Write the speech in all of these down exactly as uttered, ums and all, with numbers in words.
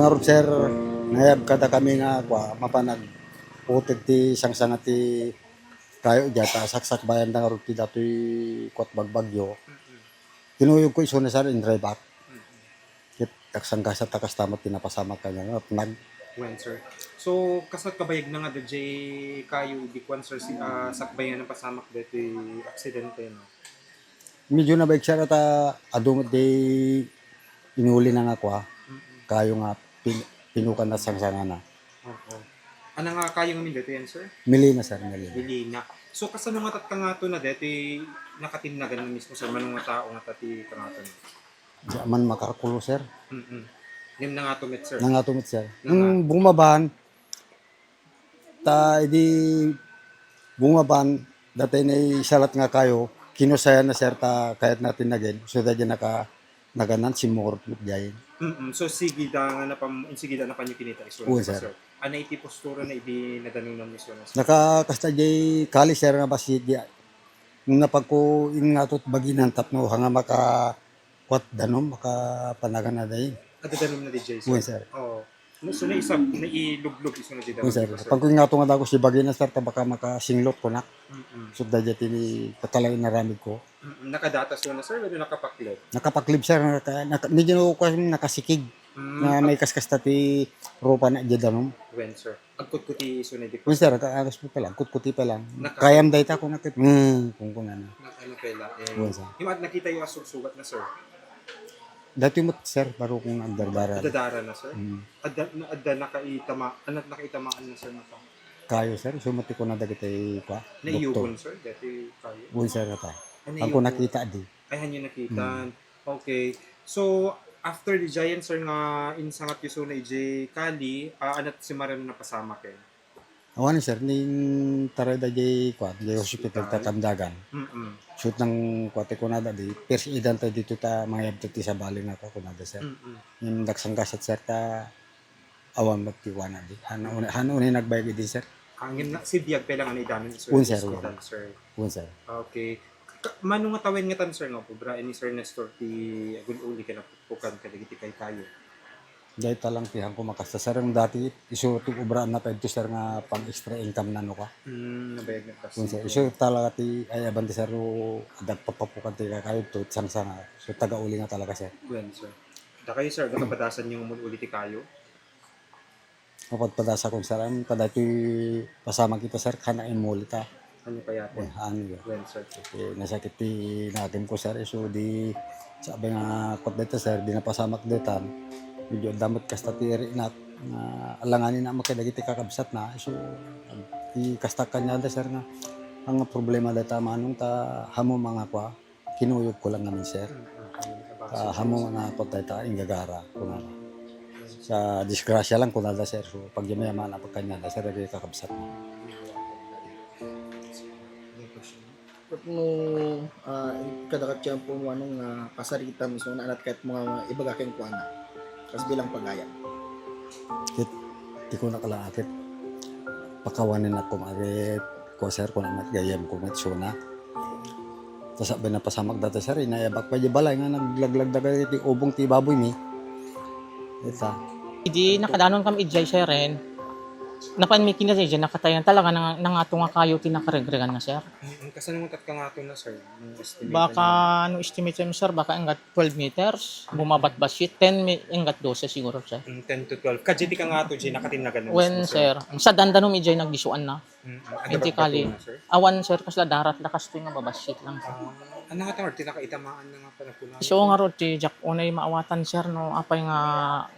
Ngarud, sir, naayab kadakami nga, kua, mapan agputeg ti sangsanga ti kayo diay ta saksakbayanda ngarud ti datoy, kuat, bagbagyo. Kinuyogko isuna, sir, in-dry back. Ket agsanggasat ta kasta met ti napasamak kaniana, natnag. Wen, sir. So, kasla kabayagna nga daydiay kayo idi kuan, sir, si, ah, sakbayan a napasamak daytoy aksidente, no? Medyo nabaig, sir, ta adu met di inulina nga kua, kayo nga pin-, pinukan na sangsangana. Oo. Ano nga kayo nga min daytoy, sir? Melina, sir, Melina. Melina. So, kasano nga tatta nga to na daytoy nakatinnagan na mismo, sir? Mano nga tao nga ta ti kangato na? Di man makalkulo, sir. Mm-mm. Ngem nangato met, sir? Nangato met, sir. Nanga- Nung bumaban, ta idi bumaban, datoy naisalat nga kayo, kinusayan na, sir, ta kayat natin nagin. So, daydiay naka-, naganan, simmurot met diay. Mm-mm. So, sige da nga napam-, sige da napan yung kinita iso, Wen, sir. Sir. Ano iti postura na idi nadanunan ni, sir? Nakakasta diay kali, sir, nga bassit diay. Nung napagko in nga to, baginan tapno, hanga maka-, kuat, danum, makapanagan na daydi. Adda danum na daydiay, sir? Wen, sir. Oo. No, so, naisab-, nailublog iso na di danum, sir. Pag ingato nga dagos di bagina, sir, ta baka makasinglot ko na. Mm-mm. So, daydiay ti kakala inaramid ko. Mm-mm. Nakadatas na, sir, wenno nakapaklib? Nakapaklib, sir. Naka-, naka-, medyo ko nakasikig. Mm, na may kaskasta ti rupa na di danum. Wen, sir. Agkutkuti isu na di. Wen, sir, ka-, agas mo pala, agkutkuti pala. Naka- Kayam dayta ko nakit-, hmm, kung, kung ano. Na-, ano pala, eh. Wen, sir. Yung at nakita yung asugsugat na, sir? Dati mo, sir, baro kung agdardara. Agdardara na, sir? Mm. Adda, na, adda nakaitama, anak nakaitamaan na, sir, na to? Kayo, sir, sumati ko na dagiti, kwa, doktor. Naiyugon, sir, dati kayo? Wen, sir, ata. Ano ang ko nakita, di. Ay, hanyo nakita. Mm. Okay. So, after di Giant, sir, nga insangat yu so na ijay kali, ah, anat si Mariano napasamak, eh? Awan, sir, nin taray da jay, kuwan, jay hospital ta Kandagan. Mm-mm. Sut nang, kuwan, ti kunada di, first aidan tayo dito ta, mangayab ti sabali nga, kuwan, kunada, sir. Mm-mm. Nin daksang gasat, sir, ta, awan met ti kuwan di. Hano, hano ni nagbayag idi, sir? Angin na, si Biag pa lang, ano, idanon, sir, Un, sir, hospital, un. Sir. Un, sir. Okay. Ka-, mano nga tawen nga tan, sir, nga obra ni Sir Nestor ti agul-uli ken napukpukan kadagiti kaykayo? Dayta lang ti hanko makasta, sir, nga dati isu ti obraan na pay dito, sir, nga pang extra income na no ka. Mm, nabayag na kasi. Kun, sir, isu talaga ti ay aban ti, sir, no, adda papapukan ti kakayo to, sangsanga. So, taga-uli nga talaga, sir. Wen, sir. Da kayo, sir, nakapadasan yung umul-uli ti kayo? Mapadpadasakon, sir, am, kadaytoy pasamak ita, sir, kana immuli ta. Ano kaya po? Eh, ano yun? Well, sir. Eh, nasakit ti natim ko, sir, isu di, sabi nga, kot dayta, sir, di napasamak daytan. Medyo adda met kasta ti irinak, nga alanganin na makadagiti kakabsat na, isu, ti kasta kanyada, sir, nga, ang problema dayta, manong ta, hamo mga kwa, kinuyog ko lang naman, sir. Mm, mm, mm. Ah, hamo na ako tayo ta, inggagara, kunana. Sa disgrasya lang, kunada, sir. So, pagyamayamana, pagkanyada, sir, lagi kakabsat mo. Tapno, ah, kada ka tiyempo mo, anong, ah, pasarita mismo na anat kahit mga ibaga keng kuana. Kas bilang pagayam. Ket, di ko nakalakit. Pakawanen ako, marit. Ko, sir, kung amat gayam ko, mat suna. Tas sabay napasamak data, sir, inayabak pa di balay nga naglaglag daga iti ubong ti baboy mi. Ita. Idi nakadanon kami idiay, sir, en. Napan mi kinasa idiay, nakatayan talaga nang-, nangato nga kayo ti nakaregregan na, sir. Mm, kasano mo tat kangato na, sir? Yung estimate Baka, na? Ano estimate mo, sir? Baka anggat twelve meters, bumabatbas siya, ten mi-, anggat dose siguro, sir. Mm, ten to twelve. Kadya ti kangato, jay, nakatinnagan na Wen, mismo, sir. Sir. Sa dandanom, idiay nagdisuan na. Mm, mm. Hindi kali. Awan, sir, kasla darat la kastoy nga babassit lang, sir. Ah, ano nga tawag? Ti nakaitamaan na nga pala po namin. So, nga rod, ti Jack, unay maawatan, sir, no, apay nga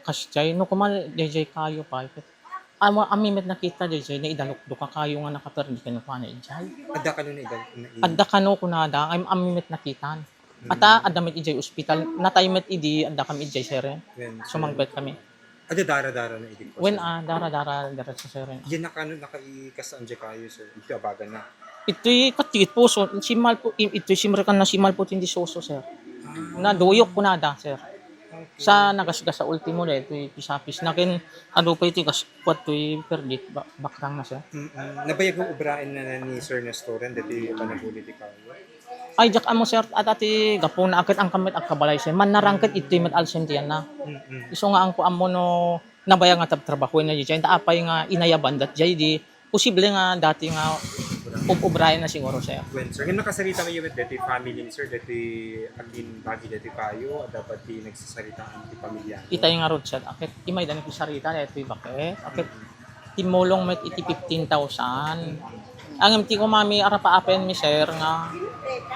kasjay. No, kuman, jay, jay kayo pa. Ama, ami met nakita, jay, jay, naidalukdok a kayo nga nakaperdi ken kuana, jay. Adda kano naidal-, nai- Adda kano kunada, am-, ami met nakitan. Ata, adda met idiay ospital. Natay met idi, adda kami idiay, sir, eh. Wen, sir. Sumangpet kami. Adda dara-dara na idi ko, Wen, sir. Ah, dara-dara, dara sa, sir, eh. Yan nakano, nakaikasaan di kayo, sir? Ito abagan na. Ito'y katit po, so, simal po, i-, ito'y simrekan na simal po, hindi soso, sir. Ah. Naduyok ko nada, sir. Okay. Sa nagasgas sa ultimo, dahil ito'y pisapis. Nakin, ano pa ito'y gas-, kuwan to'y perdit, ba-, bakrang na, sir. Mm-mm. Nabayag ng obrain na, na ni Sir Nestor, and dito yung panaguli di kayo. Ay, jak amo, sir, at ati gapu na agkat ang kamit agkabalay, sir. Man narangkat iti met alsem diyan na. Mm-mm. Isu nga ang kuan mo no, nabayag nga tab-, trabahoenna diay, ta apay nga inayaban datdiay di posible nga dati nga ub-, ubraenna siguro, sir. Wen, sir, ngem nakasarita met daytoy family ni sir, daytoy agin-, bagi daytoy kayo, adda pay ti nagsasaritaan ti pamilya. Itay ngarud, sir, aket imay da nagsasarita daytoy baket, aket timmulong met iti fifteen thousand. Ngem ti koma mi, arapaapenmi, sir, nga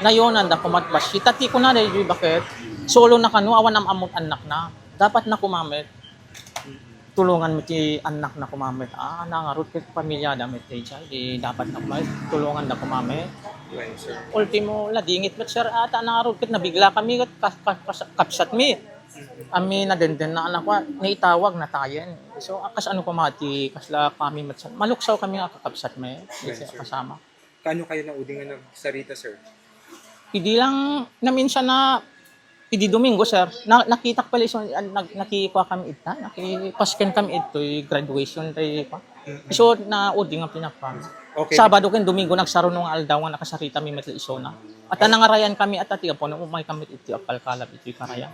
nayonanda koma ti bassit. Ta ti kuna daytoy baket, solo na kano, awan am-ammon annakna. Dapat na koma met tulongan met ti annakna koma met. Ah, nangarud ket pamilyada met daydiay, di dapat na koma met tulonganda koma met. Right, sir. Ultimo, nadingit met, sir, ata nangarud ket nabigla kami ket kas-, kas-, kas-, kabsatmi. Amin, nadenden na anak ko, naitawag na tayen. So, a-, kas ano koma ti, kasla kami met, sir. Maluksawkami nga kakabsatmi. Right, sir. Kasama. Kaano kayo naudi nga nagsarita, sir? Idi lang naminsan na, idi Domingo, sir, na-, nakitak pala iso, ah, nag-, nakikuakami ita, nakipasken kami itoy graduation tay pa. Mm-mm. Iso naudi nga pinapa. Okay. Sabado ken Domingo, nagsaruno nga aldaw nga nakasaritami met isuna. At ay, nangarayan kami at ati apo, umay kami iti apalkalab iti karayan.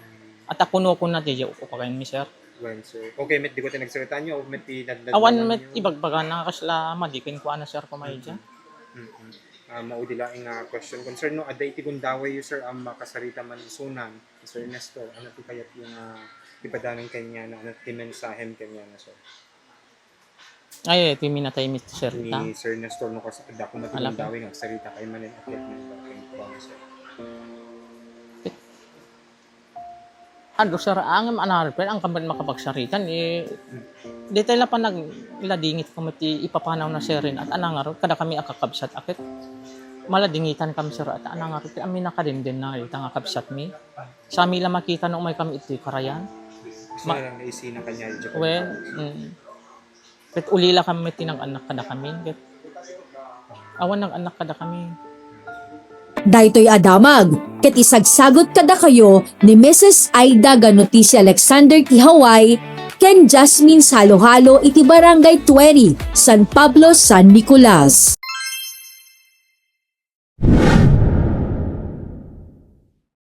At akuno ko na di, o, o kakain mi, sir. Wen, sir. Okay, met di ko ti nagsarita nyo, o met ti nadnadngan nyo? Awan met ibagbaga na kasla madi kenkuana, sir, kumaydiay. Mm-mm. Ah, maudi laeng nga question, concern, no, adda iti gundaway yo, sir, a makasarita man isunan, Sir Nestor, ano ti kayat yo nga ipadanan kaniana, ano ti mensahem kaniana, sir? Ay, ti minatay mi, sir, ta? Ni Sir Nestor, no, kas-, adda koma ti gundaway nga agsarita kay manen, akyat man, sir. Adu, sir, ngem a naripel, ang kami makapagsarita, eh, dayta la panagladingit kami ti ipapanaw na, sir, at a nangarud, kadakami a kakabsat, aket maladingitan kami, sir, at a nangarud, ti amin a kadenden na ita nga kabsatmi. Sami la makita no umay kami iti karayan. Gusto na lang naisina kanya, medyo. Wen, mm. Ket ulila kami ti nag-annak kadakami, ket awan nag-annak kadakami. Daytoy a damag ket isagsagut kadakayo ni Missus Aida Ganotisi Alexander ti Hawaii ken Jasmine Salohalo iti Barangay Twenty, San Pablo, San Nicolas.